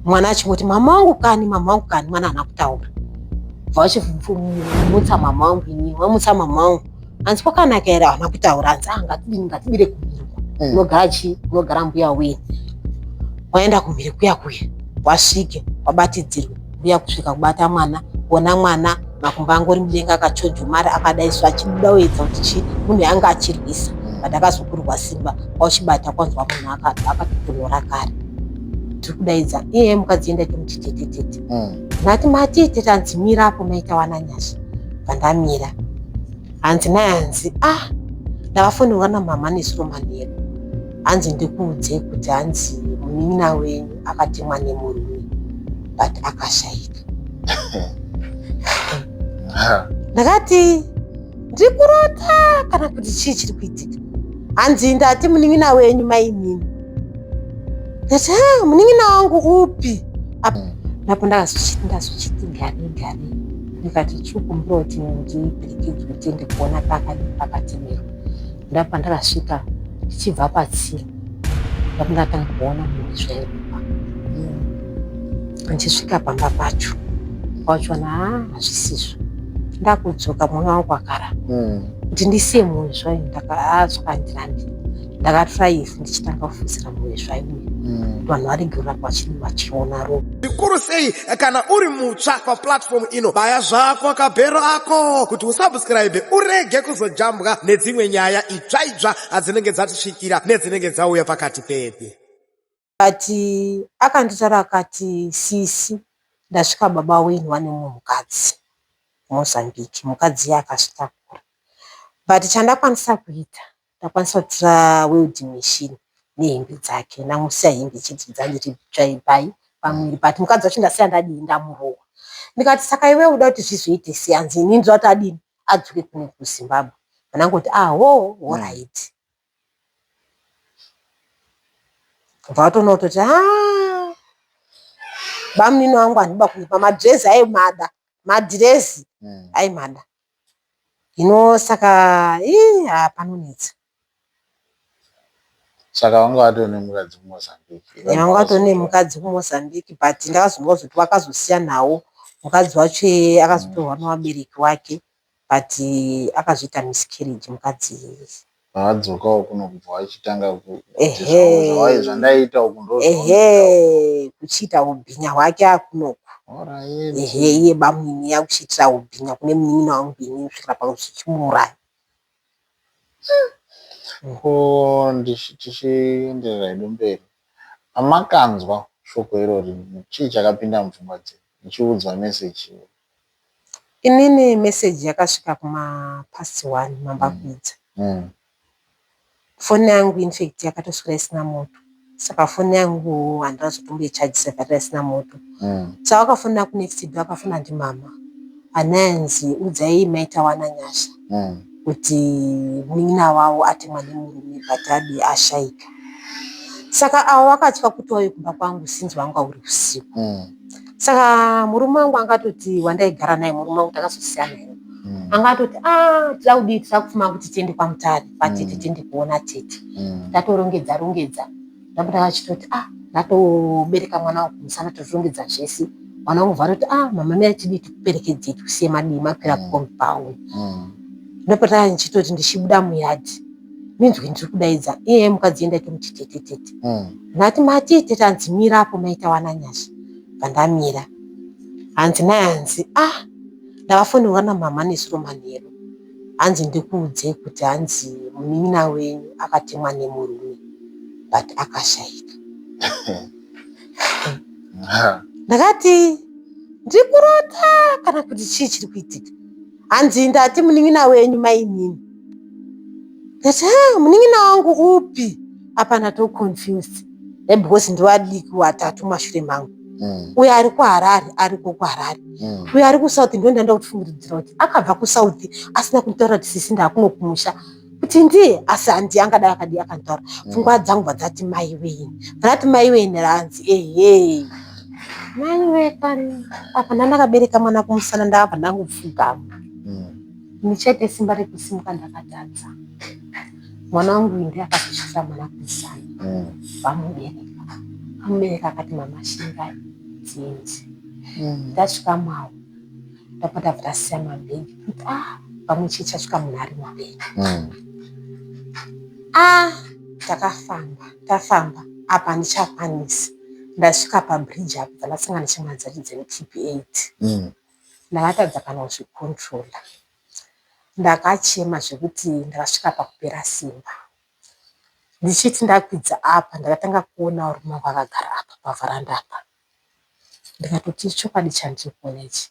Mwana achingoti mama wangu kani, mama wangu kani, mwana haana kutaura. Vachimutsa mama wangu ini, vamutsa mama wangu. Hanzi kwakanaka here haana kutaura, hanzi ah ngatidini ngatibire kumhiri uko. Unogara chii? Unogara mbuya wenyu. Waenda kumhiri kuya kuya, wasvike, wabatidzirwe, mbuya kusvika kubata mwana, kuona mwana makumbo angori mudenga akachonjomara akadaiswa achibuda oedza kuti chii munhu yanga achirwisa but akazokurwa simba kwauchibata kwanzwa munhu akatotonhora kare tiri kudaidza iye mukadzi enda tomuti tete tete ndati mati tete hanzi mira apo maita wana nyasha bva ndamira hanzi naye hanzi ah ndavafonerwa namama nesuro manheru hanzi ndikuudze kuti hanzi munin'ina wenyu akatemwa nemurume but akashaika. Ndakati ndiri kurota kana kuti chii chiri kuitika? Hanzi ndati munin'ina wenyu mainini. Ndati ha munin'ina wangu upi? Napo ndakazochiti ndazochiti gare gare ndikati chikumbira kuti ndiperekedzwe tiende kuona pakadii pakatemerwa. Ndapa ndakasvika ndichibva patsime ndapo ndakatanga kuona munhu zvairopa ndichisvika pamba pacho kwachiona haa hazvisizvo ndakudzoka mwoyo wangu wakara kuti ndisiye mwoyo zvayo zvakandirandi ndakatora ivhu ndichitanga kufusira mwoyo zvayo uyu kuti vanhu varege kurapa vachiona ropa. Zvikuru sei kana uri mutsva paplatform ino, baya zvako kabhero ako kuti usubscribe urege kuzojambwa nedzimwe nyaya itsva itsva dzinenge dzatisvikira nedzinenge dzauya pakati pedu. But akanditaura akati sisi ndasvika baba wenyu vane mumwe mukadzi kuMozambique mukadzi iye akazvitakura but chandakwanisa kuita ndakwanisa kutora welding machine nehembe dzake ndamusiya hembe chete dzandiri pai pamuviri but mukadzi wacho ndasiya ndadii ndamurova ndikati saka iwewe uda kuti zvizoite sei hanzi inini ndoda kuti adini adzoke kuno kuZimbabwe ndangoti ah hoo horaiti Bva watoona kutoti haa bamunini wangu handiba kunyepa madhirezi aimada madhirezi aimada hino saka ii haa panonetsa. Saka wanga watove nemukadzi kuMozambique. Vanga watove nemukadzi kuMozambique but ndakazonzwa kuzoti vakazosiya nawo mukadzi wacho iyeye akazotorwa nevabereki wake but akazoita miscarriage mukadzi iyeye. Pavadzokawo kuno kubva vachitanga kuti zvandaiita uku ndozvaunoita. Ehe kuchiita hubhinya hwake akunoku. Ehe iye bamunini akuchiitira hubhinya kune munin'ina wangu ini kusvikira pakuzochimuuraya. Ko tichienderera hedu mberi, pamakanzwa shoko irori chii chakapinda mupfungwa dzenyu muchiudzwa meseji iyoyo? Inini meseji yakasvika kuma past 1 mambakwidza. Foni yangu infact yakatoswera isina moto saka foni yangu handina kuzotomboichajisa bhatiri isina moto. Saka vakafonera kunext door akafona ndimama ananzi udzai mai Tawana Nyasha kuti munin'ina wavo atemwa nemurume but adi ashaika. Saka avo vakatya kuti vauye kumba kwangu since wanga uri usiku. Saka murume wangu angatoti wandaigara naye murume wangu takazosiyana naye. Angatoti ah tida kudii tida kupfuma kuti tiende kwaMutare kwatete tiende kuona tete. Tatorongedza rongedza ndapota vachitoti ah ndatobereka mwana wangu kumusana totorongedza zvese. Mwana wangu bva ah mama mira tidii tikuperekedzei tikusiye madii makwira kucompound. Ndopota ndichitoti ndichibuda muyadhi minzwi ndiri kudaidza iye mukadzi enda tomuti tete tete. Ndati mati tete hanzi mira apo maita wana nyasha. Bva ndamira. Hanzi naye hanzi ah ndavafonerwa namama nesuro manheru. Hanzi ndikuudze kuti hanzi munin'ina wenyu akatemwa nemurume but akashaika. Ndakati ndiri kurota kana kuti chii chiri kuitika? Hanzi ndati munin'ina wenyu mainini. Ndati ha munin'ina wangu upi? Apa ndato confused. Because ndivadiki watatu mashure mangu. Uyo ari kuHarare ariko kuHarare. Uyo ari kuSouth ndo ndanda kufungidzira kuti akabva kuSouth asina kunditaura kuti sisi ndakuno kumusha. Kuti ndiye asi handi angadai akadii akanditaura. Pfungwa dzangu bva dzati mai weni. Bva mai weni ranzi ehe. Mai wekani apa ndandakabereka mwana kumusana ndakabva ndangopfugama. Ndichaite simba rekusimuka ndakatadza. Mwana wangu uyu ndiye akazosvitsa mwana kumusana. Vamubereka. Amubereka akati mama shingai dzienzi. Tasvika mawo ndabva tabva tasiya mabhegi kuti ah pamwe chii chasvika munhu ari mupenyu. Ah takafamba tafamba apa handichakwanisi. Ndasvika pabridge apo bva ndasangana neshamwari dzacho dzemuTP8. Ndakatadza kana kuzvicontrola. Ndakachema zvekuti ndakasvika pakupera simba. Ndichiti ndakwidza apa ndakatanga kuona varume vangu vakagara apa pavharanda apa. Ndikatoti chokwadi chandiri kuona ichi.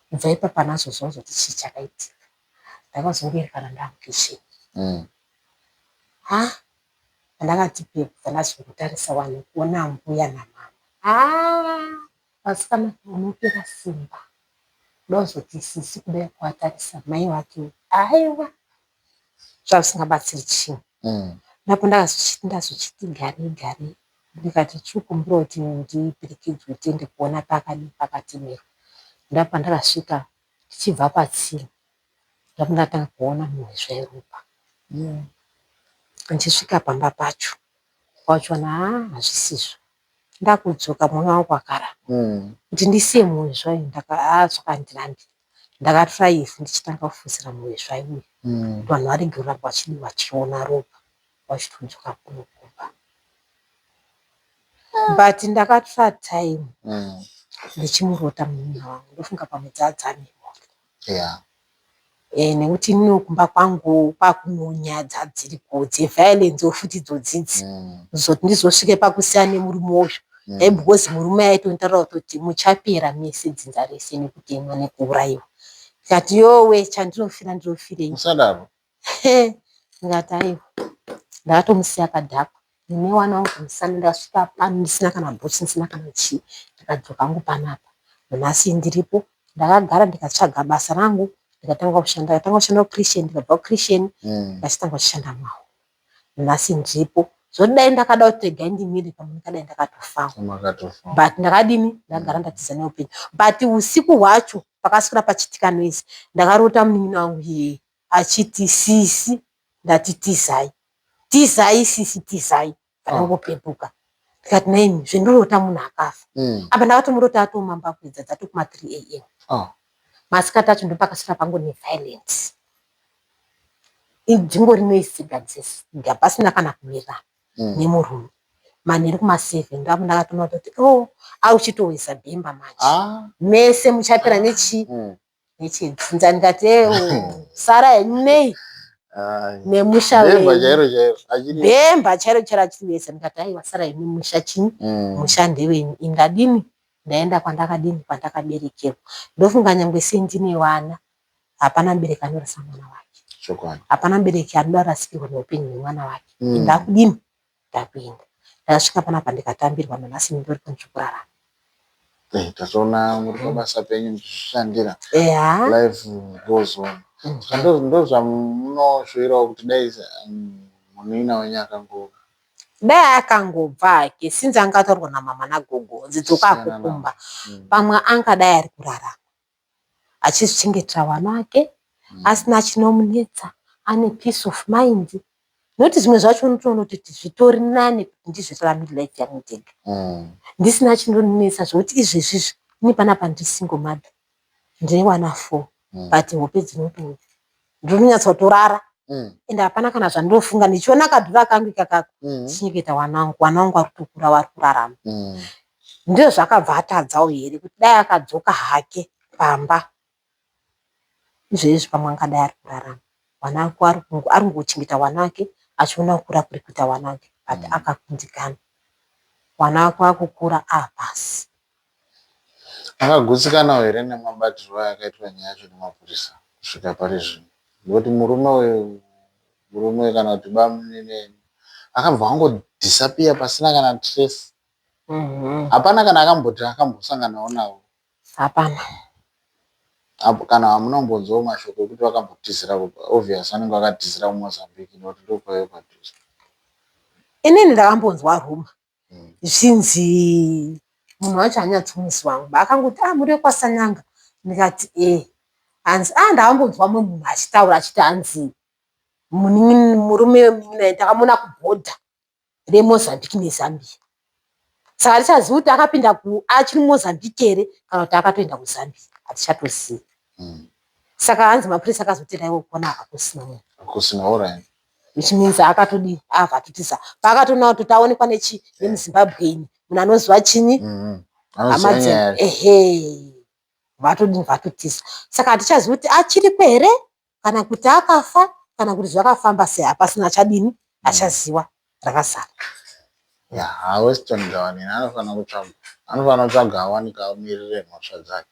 Kubva ipapa handina kuti chii chakaitika. Ndakazongoerekana ndamukitchen. Ha pandakati pepu ndakazongotarisa vanhu kuona mbuya namama. Haa vasikana unopera simba. Kuda kuzoti sisi kudai kuvatarisa mai vake aiwa zvazvisingabatsiri chinhu. Napo ndakazochiti ndazochiti garei garei ndikati chikumbira kuti ndiperekedzwe tiende kuona pakadii pakatemerwa. Ndopandakasvika tichibva patsime ndopandakatanga kuona munhu zvairopa. Ndichisvika pamba pacho kwachiona haa hazvisizvo. Ndakudzoka mwoyo wangu wakaramba kuti ndisiye munhu zvayo haa zvakandirambira. Ndakatora ivhu ndichitanga kufusira munhu zvayo uyu kuti vanhu varege kuramba vachidii vachiona ropa vachitodzoka kuno kumba. But ndakatora time ndichimurota munin'ina wangu ndofunga pamwe dzadzamemori. Nekuti inini kumba kwangu kwakunewo nyaya dzadziriko dzeviolence futi idzodzidzi. Kuzoti ndizosvike pakusiyana nemurume uyu because murume aitonitaurira kutoti muchapera mese dzinza rese nekutemwa nekuurayiwa. Ndikati yowe chandinofira ndinofirei. Musadaro. Ndikati aiwa ndakatomusiya akadhakwa. Nemwana wangu musana ndakasvika pano ndisina kana bhutsu ndisina kana chii. Ndikadzoka hangu panapa. Nhasi ndiripo ndakagara ndikatsvaga basa rangu ndikatanga kushanda. Ndakatanga kushanda kuChristian ndikabva kuChristian ndikachitanga kushanda mawo. Nhasi ndiripo. Zvodai ndakada kuti regai ndimire pamwe ndingadai ndakatofawo. Makatofa. But ndakadini ndakagara ndatiza neupenyu. But usiku hwacho pakaswera pachiitika noise ndakarota munin'ina wangu iyeye achiti sisi ndati tizai. Tizai sisi tizai. Ndangopepuka. Ndikati naini zvendorota munhu akafa. Apa ndakatomurota atomamba kuedza dzatokuma 3 am. Masikati acho ndopakaswera pangu neviolence. Dzingori noise dzega dzega pasina kana kuwirirana nemurume. Manheru kuma7 ndipo ndakatoona kuti oh akuchitoweza bhemba manje. Mese muchapera nechii nechedzinza ndikati ewo sara henyu nei nemusha Bhemba wenyu. chairo chairo. Achiri. Bhemba chairo chairo achiriweza ndikati aiwa sara henyu musha chii musha ndewenyu indadini ndaenda kwandakadini kwandakaberekerwa. Ndofunga nyangwe sendine vana hapana mubereki anorasa mwana wake. Chokwadi. Hapana mubereki anoda kurasikirwa neupenyu hwemwana wake. Ndakudini ndakuenda. Ndakasvika panapa ndikatambirwa nanhasi ndiripo ndiri kurarama. Tatoona muri pabasa penyu muchizvishandira. Eya. Life goes on. Saka ndozvamunoshuwirawo kuti dai munin'ina wenyu akango Dai akangobva hake since anga ataurwa namama nagogo dzidzoka Siyana navo. kumba pamwe angadai ari kurarama achizvichengetera vana vake asina chinomunetsa ane peace of mind nokuti zvimwe zvacho unotoona kuti zvitori nani kuti ndizviraramire life yangu ndega ndisina chinondinetsa zvokuti izvezvizvi ini panapa ndiri single mother ndine vana 4 but hope dzinotouya ndinonyatsotorara ende hapana kana zvandinofunga ndichiona kadhura kangu ikakako ndichichengeta vana vangu vana vangu vari kutokura vari kurarama ndizvo zvakabva atadzawo here kuti dai akadzoka hake pamba izvezvi pamwe angadai ari kurarama vana vake ari kungochengeta vana vake achiona kukura kuri kuita vana vake but akakundikana vana vake vakukura avapasi. Makagutsikanawo here nemabatirwo akaitwa nyaya yacho nemapurisa kusvika pari zvino? Nekuti murume uyu murume kana kuti bamunini akabva angodisappear pasina kana trace. Hapana kana akamboti akambosanganawo navo. Hapana. Kana hamuna kumbonzwawo mashoko ekuti vakambotizira obvious vanenge vakatizira kuMozambique nekuti ndokwaive padhuze. Inini ndakambonzwa rumour zvichinzi munhu wacho haanyatsomuziva wangu akangoti ah muri wekwaSanyanga ndikati eh hanzi ah ndakambonzwa mumwe munhu achitaura achiti hanzi murume wemunin'ina takamuona kubhodha reMozambique neZambia. Saka hatichazivi kuti akapinda ku achiri muMozambique here kana kuti akatoenda kuZambia hatichatozivi. Saka hanzi mapurisa akazoti raiwo kuona hakusina munhu. Hakusina alright. Which means akatodii abva atotiza. Paakatoona kuti taonekwa nechi nemuZimbabwean munhu anoziva chinyi hama Anoziva nyaya dze ehe vatodii vatotiza. Saka hatichazivi kuti achiriko here kana kuti akafa kana kuti zvakafamba sei hapasina achadini achaziwa rakazara. Ya, ha Weston Gawanini anofanira kutsvagwa. Anofanira kutsvaga awanika amirire mhosva dzake.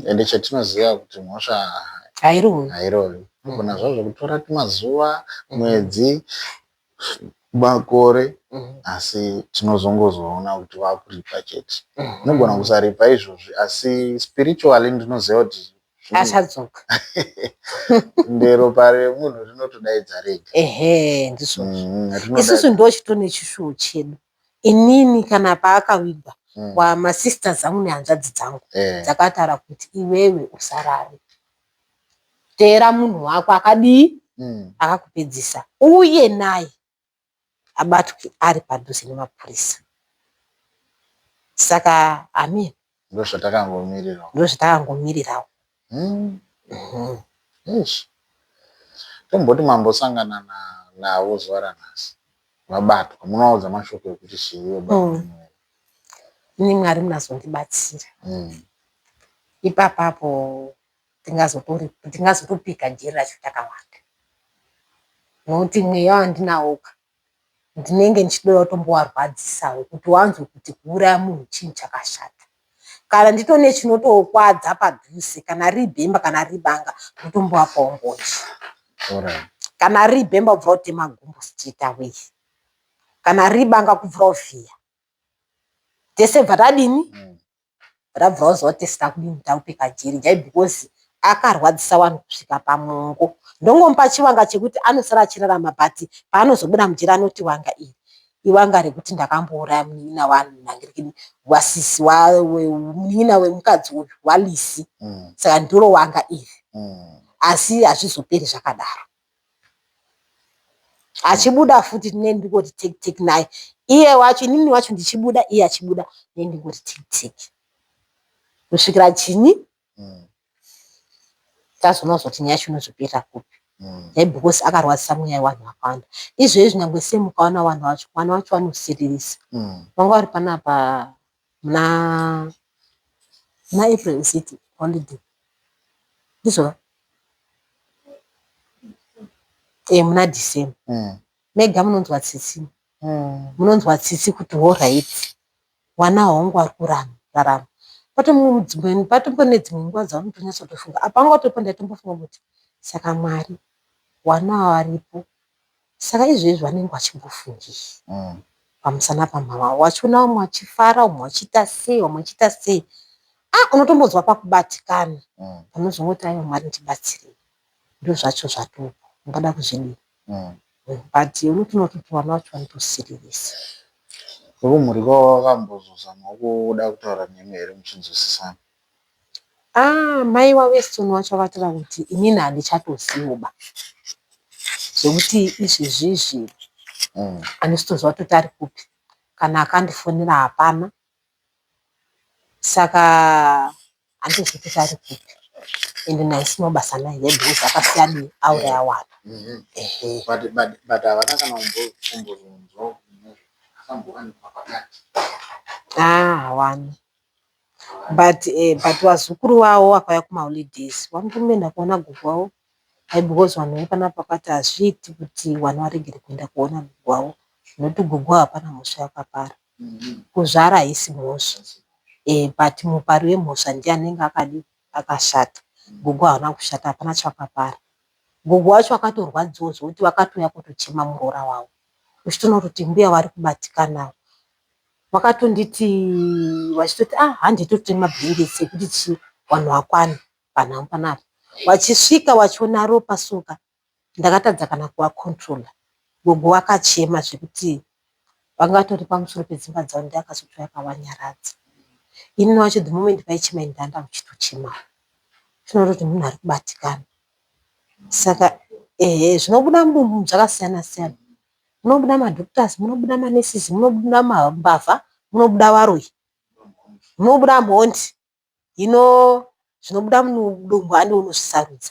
Ende chatinoziva kuti mhosva Hairovi. hairovi. Unogona zvazvo kutora tumazuva, mwedzi, makore asi tinozongozoona kuti wakuripa chete. Unogona kusaripa izvozvi asi spiritually ndinoziva kuti Achadzoka. Ropa remunhu rinotodaidza rega. Ehe ndizvozvo. Isusu ndochitone chishuwo chedu. Inini kana paakavigwa masisters angu nehanzvadzi dzangu dzakataura kuti iwewe usarare. Teera munhu wako akadii akakupedzisa uye naye abatwe ari padhuze nemapurisa. Saka amen. Ndozvatakangomirirawo. Ndozvatakangomirirawo. Eish. Tomboti mambosangana navo zuva ranhasi vabatwa munovaudza mashoko ekuti chii mm. Ini Mwari munazondibatsira. Ipapapo tingazotopika jeri racho takawanda. Nokuti mweya wandinawoka ndinenge ndichidoda kutombovarwadzisawo kuti wanzwe kuti kuuraya munhu chinhu chakashata. Kana nditone chinotokwadza padhuze kana riri bhemba kana riri banga ndotombovapawo mbonje. Kana riri bhemba kubvira kutema gumbo straight away. Kana riri banga kubvira kuvhiya. Tese bva tadini? Rabva waziva kuti tese takudini takupika jeri jai because akarwadzisa vanhu kusvika pamongo. Ndongomupa chivanga chekuti anosara achirarama but paanozobuda mujeri anoti wanga iri iwanga rekuti ndakambouraya munin'ina wanhangirikini wasisi munin'ina wemukadzi uyu waLisi. Saka ndiro wanga iri. Asi hazvizoperi zvakadaro. Achibuda futi ndinenge ndingoti tik tik naye. Iye wacho inini wacho ndichibuda iye achibuda ndinenge ndingoti tik tik. Kusvikira chinyi tazoona kuzoti nyaya yacho inozoperera kupi. Because akarwadzisa mweya wevanhu vakawanda. Izvezvi nyangwe sei mukaona vanhu vacho, vana vacho vanosiririsa. Vanga vari panapa muna April is it holiday? Ndizvo? Muna December. Mega munonzwa tsitsi. Munonzwa tsitsi kuti horaiti vana hongu vari kurarama. Patombone dzimwe nguva dzaunotonyatsotofunga. Apa anga utoripo ndaitombofunga kuti saka Mwari vana varipo saka izvezvi vanenge vachimbofungei pamusana pamama vavo. Vachiona vamwe vachifara vamwe vachiita sei vamwe vachiita sei. Ah unotombonzwa pakubatikana unozongoti aiwa Mwari ndibatsirei. Ndozvacho zvatopo ungada kuzvidii. But unotoona kuti vana vacho vanotosiririsa. Vekumhuri kwavo vakambozozama kuda kutaura nemi here muchinzwisisana? Ah mai vaWeston vacho vakataura kuti inini handichatozivoba zvekuti izvezvizvi handisitoziva kutoti ari kupi. Kana akandifonera hapana. Saka handitozivi kuti ari kupi. Ende naisinawo basa naye because akasiya adii auraya wana. Ehe. But havana kana kumbozonzwa akambowanikwa pakati. Ah hawana. But but vazukuru vavo vakauya kumaholidays vanotomboenda kuona gogo wavo because vanhu vepanapa vakati hazviiti kuti vana varegere kuenda kuona gogo wavo nokuti gogo hapana mhosva yavakapara. Kuzvara haisi mhosva but mupari wemhosva ndiye anenge akadii akashata. Gogo havana kushata hapana chavakapara. Gogo vacho vakatorwadziwa zvekuti vakatouya kutochema muroora wavo. Uchitoona kutoti mbuya vari kubatikana. Vakatonditi vachitoti ah handei totenga mablankets ekuti chii vanhu vakwane panhamo panapa. Vachisvika vachiona ropa so ka ndakatadza kana kuvacontroller. Gogo vakachema zvekuti vanga vatori pamusoro pedzimba dzavo ndiye akazotouya akavanyaradza. Inini wacho the moment vaichema ini ndanga ndichitochemawo. Zvinoratidza kuti munhu ari kubatikana. Saka ehe zvinobuda mudumbu zvakasiyana siyana. Munobuda madoctors, munobuda manurses, munobuda mbavha, munobuda varoyi, munobuda mhondi. Hino zvinobuda mudumbu handi unozvisarudza.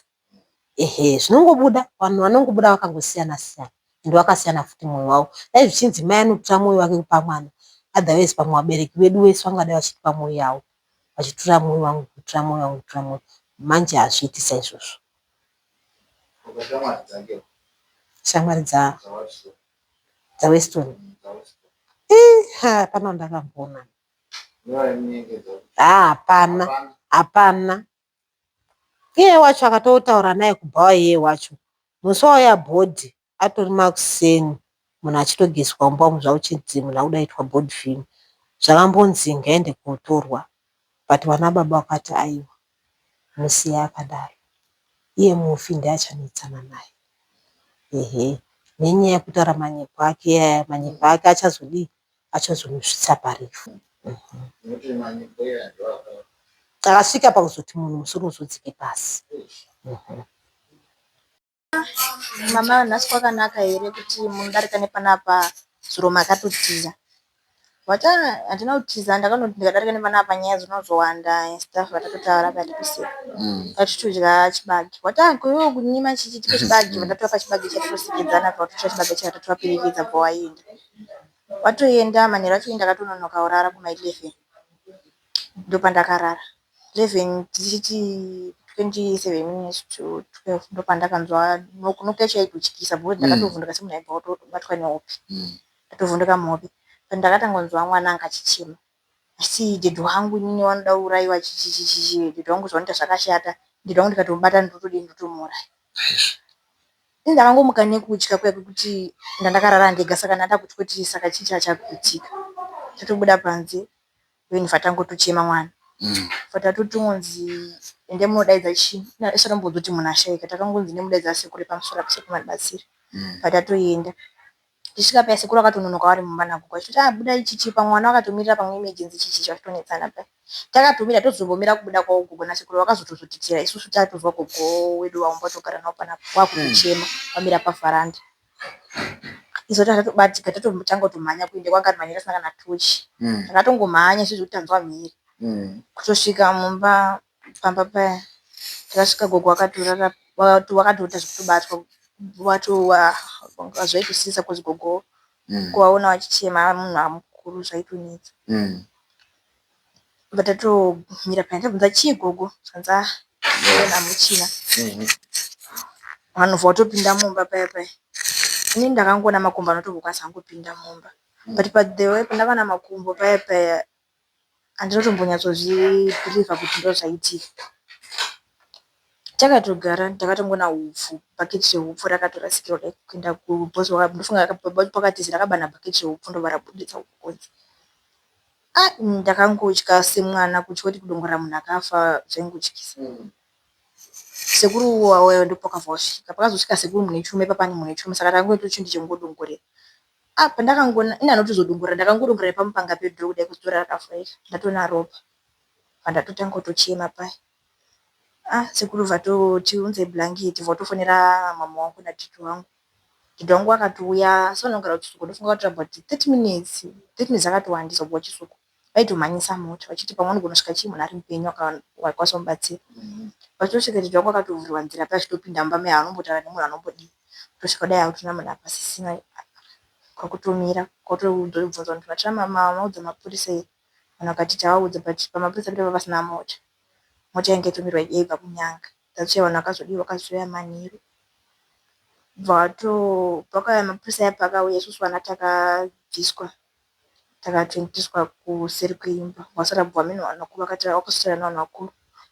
Ehe, zvinongobuda, vanhu vanongobuda vakangosiyana siyana ende vakasiyana futi mwoyo wavo. Dai zvichinzi mai anotora mwoyo wake kupa mwana, otherwise pamwe vabereki vedu vese vangadai vachitipa mwoyo yavo, vachitora mwoyo wangu, kutora mwoyo wangu, kutora mwoyo. Manje hazviiti saizvozvo. Shamwari dzaWeston. Hapana wandakamboona. Hapana, hapana. Iye wacho akatotaura naye kubhawa iye wacho. Musi wauya bhodhi atori makuseni munhu achitogezwa mumba umu zvakuchinzi munhu akuda kuitwa body film. Zvakambonzi ngaende kotorwa but vana baba vakati aiwa musiye akadaro. Iye mufi ndiye achanetsana naye. Ehe, nenyaya yekutaura manyepo ake aya, manyepo ake achazodii? Achazomusvitsa parufu. Akasvika pakuzoti munhu musoro uzodzike pasi. Mama nhasi kwakanaka here kuti munodarika nepanapa zuro makatotiza? Vati handina kutiza ndakanoti ndikadarika nepanapa nyaya dzinozowanda and stuff vatatotaura vatitoseka. Vatitodya chibage. Vati ko iwewe kunyima chichi tipe chibage vandatovapa chibage chatatosekedzana bva vatotora chibage chatatovaperekedza bva waenda. Watoenda manheru acho ndakatononoka kurara kuma 11 ndopandakarara. 11 tichiti 27 minutes to 12 ndopandakanzwa knock yacho yaitotyisa because ndakatovhunduka semunhu aibva kutobatwa nehope. Ndatovhunduka muhope. Ndakatangonzwa mwana anga achichema achiti dhedhi wangu inini vanoda kuurayiwa chichi chichi dhedhi wangu zvavanoita zvakashata dhedhi wangu ndikatomubata ndotodii ndotomuuraya. Ini ndakangomuka nekutya kuya kwekuti ndandakarara ndega saka ndanda kutya kuti saka chii chachakuitika. Tatobuda panze then vatangotochema mwana. Vatatotonzi endai munodaidza chii isati kuti munhu ashaika takangonzi nemudaidza sekuru vepamusoro apa sekuru vandibatsire. Patatoenda tichisvika paya sekuru vakatononoka vari mumba nagogo vachitoti ah budai chichi pamwe mwana vakatomirira pamwe emergency chichi vachitonetsana paya. Takatomira tozombomira kubuda kwavo gogo nasekuru vakazotozotitira isusu tatozwa gogo wedu waumbatogara navo panapa wakutochema vamira pavharanda. Isu tatobatika tatotanga kutomhanya kuenda kwanga ari manheru asina kana tochi. Takatongomhanya izvozvi kuti tanzwa mhere. Kutosvika mumba pamba paya takasvika gogo vakatorara vakatoita zvekutobatwa zvaitosisa kuti gogo kuvaona vachichema munhu mukuru zvaitonetsa. Bva tatomira paya tabvunza chii gogo zvikanzi ah hamuchina. Vanhu vatopinda mumba paya paya. Inini ndakangoona makumbo anotombokwanisa kungopinda mumba. But the way pandakaona makumbo paya paya handina kutombonyatsozvibhilivha kuti ndozvaitika. Takatogara ndakatongoona hupfu bhaketi rehupfu rakatorasikirwa kudai kuenda ndofunga pakatizi rakabana bhaketi rehupfu ndobva rabuditsa hupfu kunze. Ah ndakangotya semwana kutya kuti kudongorera munhu akafa zvaingotyisa. Sekuru wauya ndopakabva wasvika pakazosvika sekuru mune chirume ipapa pane mune chirume saka takangoita chinhu chengodongorera. Ah pandakangoona ini handina ndakangodongorera nepamupanga pedu kudai kuzitora rakavhurika ndatoona ropa. Bva kutochema paya. Ah sekuru vatoti unze bhurangeti votofonera mama wangu nadhidhi wangu. Dhidhi wangu akatouya asi vanogara kuchisuku ndofunga vakatora about 30 minutes 30 minutes akatowandisa kubva kuchisuku. Vaitomhanyisa mota vachiti pamwe anogona kusvika chii munhu ari mupenyu wakwanisa kumubatsira. Vachitosvika dhidhi wangu akatovhurirwa nzira paya achitopinda mumba meya anombotaura nemunhu anombodii. Kutosvika kudai hakuna munhu hapasisina kwakutomira kwakutobvunza kuti matira maudza mapurisa here vanhu vakati tavaudza but pamapurisa pedu panga pasina mota. Mota yainge yatomirwa yaibva kuNyanga. That's why vanhu vakazodii vakazouya manheru. Bva pakauya mapurisa aya paakauya isusu vana takabviswa takatoendeswa kuseri kweimba. Vasati vabva vanhu vakuru vakaswera nevanhu vakuru.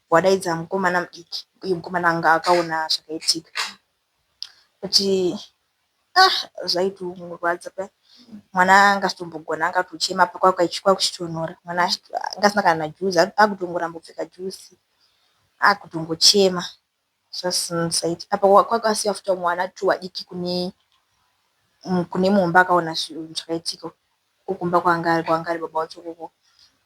Vadaidza mukomana mudiki uye mukomana anga akaona zvakaitika. Kuti ah zvaitorwadza paya. Mwana anga asitombogona anga atochema kwakuchitonhora. Mwana anga asina kana juzi akutongoramba kupfeka juzi akutongochema zvasingaiti. Apa kwakasiya futi vamwe vana two vadiki kune mumba akaona zvakaitika kumba kwaanga ari baba vacho ikoko.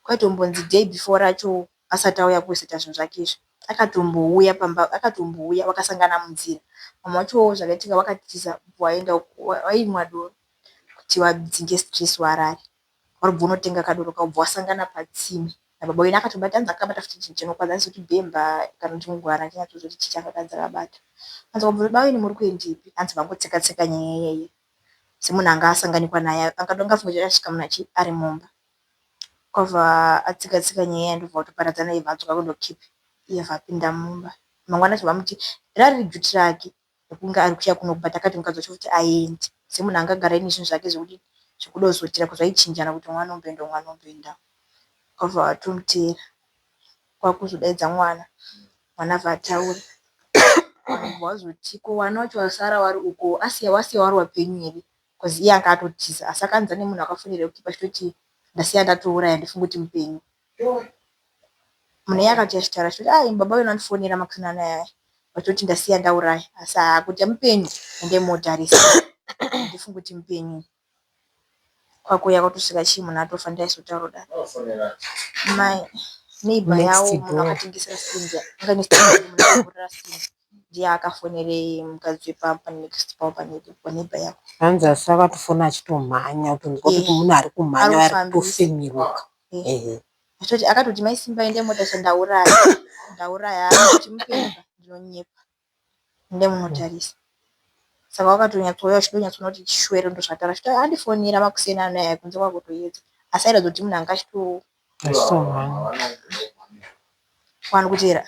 Kwaitombonzi day before racho asati auya kuzoita zvinhu zvake izvi akatombouya pamba akatombouya vakasangana munzira. Mama vacho zvakaitika vakatiza vaimwa doro. Kuti vadzinge stress varare. Warubva unotenga kadoro kavo ubva wasangana patsime nababa wenyu akatobata hanzi akabata futi chinhu chinokwadza hanzi kuti bhemba kana kuti mugwara handinyatsoziva kuti chii chaakakadzi akabata. Hanzi wabva baba wenyu muri kuendepi hanzi vangotseka tseka nyaya iyeye semunhu anga asanganikwa naye angada angafunga kuti achasvika munhu achi ari mumba. Kwabva atsika tsika nyaya iya ndobva vatoparadzana iye bva adzoka kundokeep iye bva apinda mumba. Mangwana acho vamuti rari riri duty rake rekunge ari kuuya kuno but akati mukadzi wacho futi aende semunhu anga agara aine zvinhu zvake zvekuti zvekudozotira coz vaichinjana kuti umwe anomboenda umwe anomboenda. Kwabva vatomuteera kwakuzodaidza mwana, mwana abva ataura vanhu bva vazoti ko vana vacho vasara vari uko asiya wasiya vari vapenyu here coz iye anga atotiza asi akanzi ane munhu akafonera kukeeper achitoti ndasiya ndatouraya handifungi kuti mupenyu. Munhu iye akati achitaura achitoti ah baba venyu vandifonera makuseni ano aya vachitoti ndasiya ndauraya asi haa kuti mupenyu endai motarisa handifungi kuti mupenyu. Kwakuuya kwatosvika chii munhu atofa ndaizotaura kudaro. Mai neighbor yavo munhu akatengesera stand anga ine stand munhu akavhurira stand ndiye akafonere mukadzi wepa next pavo paneighbor yavo. Hanzi asi akatofona achitomhanya kutonzwa kuti munhu ari kumhanya ari kutofemeruka. Ehe. Achitoti akatoti mai Simba endai motarisa ndauraya ndauraya kuti mupenyu ndinonyepa endai munotarisa. Saka wakatonyatouya uchida kunyatsoona kuti chishwero ndozvataura achiti andifonera makuseni ano aya kunze kwakutoedza asi airatidza kuti munhu anga achito Achitomhanya. Wani kuteera.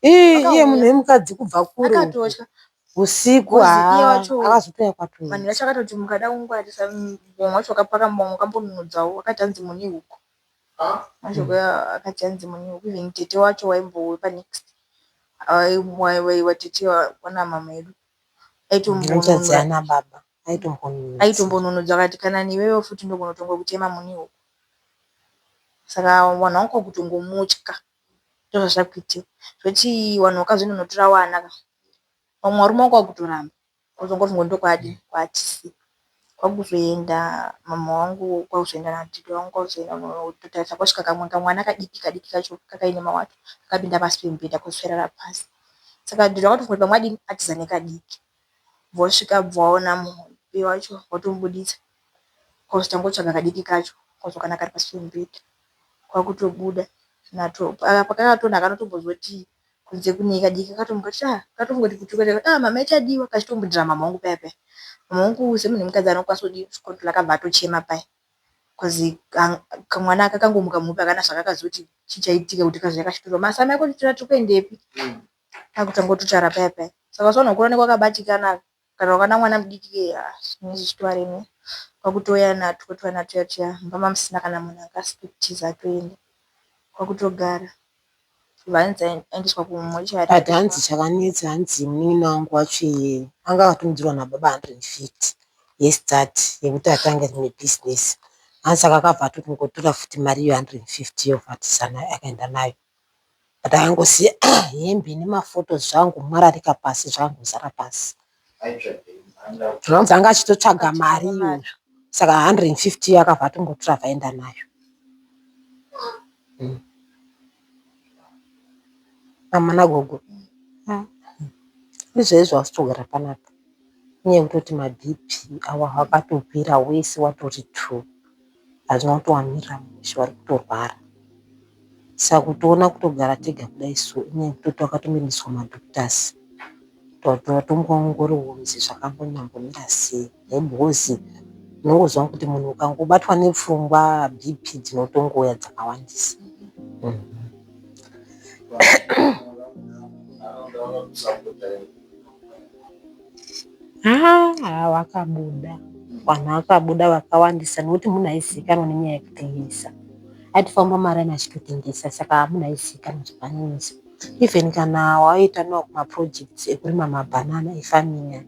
Iye munhu wemukadzi kubva kure Akatotya. usiku Ngozi iye wacho akazotouya kwatoedza. Vanhu vacho akatoti mukada kungwarisa mumwe wacho wakapaka mumwe wakambonunudzawo wakati hanzi mune huku. Mashoko akati hanzi mune huku even tete wacho waimbove panext watete wana mama edu Hanzvadzi yana baba aitombonunudza. Aitombonunudza akati kana newewo futi ndogona kutongokutema mune huku. Saka vanhu vanga kwakutongomutya ndozvazvakuitika zvoti vanhu vakazononotora vana ka vamwe varume vanga vakutoramba kuzongofunga ndokwadi kwatisi kwakuzoenda mama wangu kwakuzoenda natete vangu kwakuzoenda kunotarisa kwasvika kamwe kamwana kadiki kadiki kacho kakaine mawato kakapinda pasi pemubhedha kuswerera pasi saka ndiro vakatofunga kuti pamwe adini atiza nekadiki vosvika bvaona muhope wacho votomubuditsa kwakuzotangotsvaga kadiki kacho kwazokana kari pasi pemubhedha kwakutobuda nato pakakatona kanotombozoti kunze kune kadiki kakatomuka kuti ah katofunga kuti kutuka ah mama ichadiwa kachitombundira mama wangu paya paya mama wangu semunhu wemukadzi anokwanisa kudii kucontrola akabva atochema paya cause kamwana aka kangomuka muhope hakana zvakakaziva kuti chii chaitika kuti kazouya kachitorwa masi amai kotitora tiri kuendepi akutanga kutotaura paya paya saka usaona kukura kwakabatikana kana wakana mwana mudiki zvinenge zvichitovaremera kwakutouya natwo twana tuya tuya mumba mamusina kana munhu angasikutiza atoenda kwakutogara vanzi aendeswa kumochari. But hanzi chakanetsa hanzi munin'ina wangu wacho iyeye anga akatumidzirwa nababa 150 yestart yekuti atange rimwe business. Hanzi saka akabva atotongotora futi mari iyo 150 yobva atiza nayo akaenda nayo. But akangosiya hembe nemafotos zvangomwararika pasi zvangozara pasi. Zvinonzi anga achitotsvaga mari iyoyo saka 150 iyo akabva atongotora vaenda nayo. Mama nagogo izvezvi wasitogara panapa inyaya yekutoti maBP awa akatokwira wese watori two hazvina kutowamirira mushe vari kutorwara. Saka kutoona kutogara tega kudai so inyaya yekutoti wakatomiriswa madoctors vatomboongororwa kunzi zvakambonyambomira sei because unongozwa kuti munhu ukangobatwa nepfungwa BP dzinotongouya dzakawandisa. Haa vakabuda vanhu vakabuda vakawandisa nekuti munhu aizivikanwa nenyaya yekutengesa. Aitofamba maraini achitotengesa saka munhu aizivikanwa zvakanyanyisa. Even kana waita maprojects ekurima mabhanana efarming aya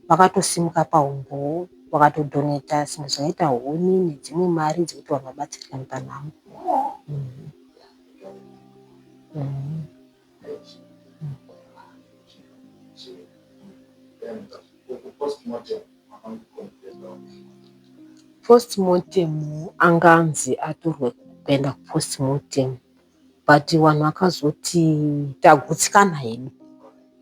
vakatosimuka pahumbowo vakatodhoneta zvinhu zvakaita huni nedzimwe mari dzekuti vanhu vabatsirikane panhamo. Postmortem anganzi atorwe kuenda kupostmortem but vanhu vakazoti tagutsikana hedu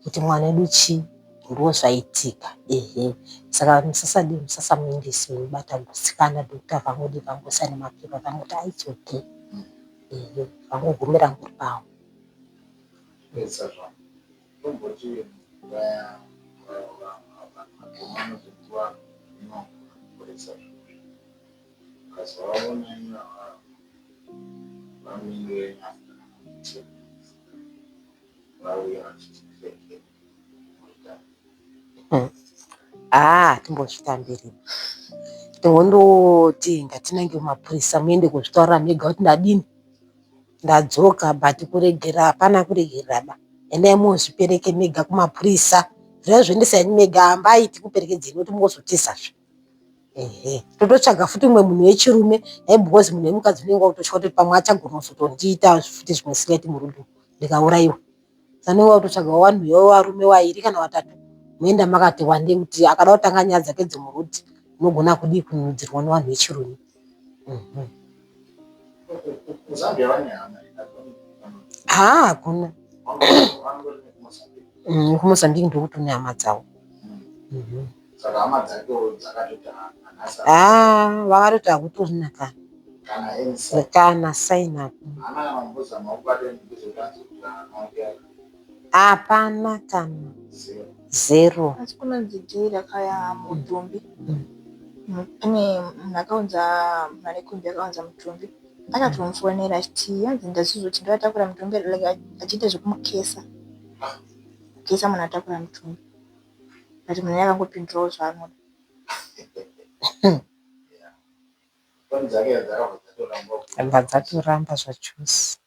kuti mwana wedu chii Ndozvaitika ehe saka musasadi musasamuendese munobata gutsikana doctor vangodi vangosaina mapepa vangoti ah it's okay ehe vangogumira nguri pavo. Pedza zvangu. Tomboti vaya vanhu vanozopiwa inoporesa zvinhu. Ukazovaona ivava vamire after kana vauya vachiti tiregere. Haa hatimbozvitambiri. Tongondoti ngatinange kumapurisa muende kuzvitaurira mega kuti ndadini ndadzoka but kuregera hapana kuregerera ba. Endai mozvipereke mega kumapurisa. Zviya zvoendesai mega hambai tikuperekedzei nekuti mozotizazve. Ehe tototsvaga futi umwe munhu wechirume nhai because munhu wemukadzi unenge wakutotya kuti pamwe achagona kuzotondiita futi zvimwe zvisingaiti murudo ndikauraiwa. Saka wakutotsvaga vanhu varume vairi kana vatatu moenda makati wandei kuti akada kutanga nyaya dzake dzemuroad unogona kudii kunudzirwa nevanhu vechirume. Kuzambia vane hama Haa hakuna. KuMozambique ndokuti une hama dzavo. Saka hama dzake dzakatoti Haa vakatoti hakutorina kana. Kana any sign. Kana sign hakuna. Hana kana kumbozama kubata ndizvotanzi kuti hama yake Hapana kana. zero. Zero. Asi kunonzi dhiri rakaya mutumbi. Pane munhu akaunza munhu ane kombi akaunza mutumbi. Akatomufonera achiti hanzi ndazozoti ndoatakura mutumbi like achiita zvekumukesa. Kukesa munhu atakura mutumbi. But munhu iye akangopindurawo zvaanoda. Foni dzake dzakabva dzatoramba. Bva dzatoramba zvachose.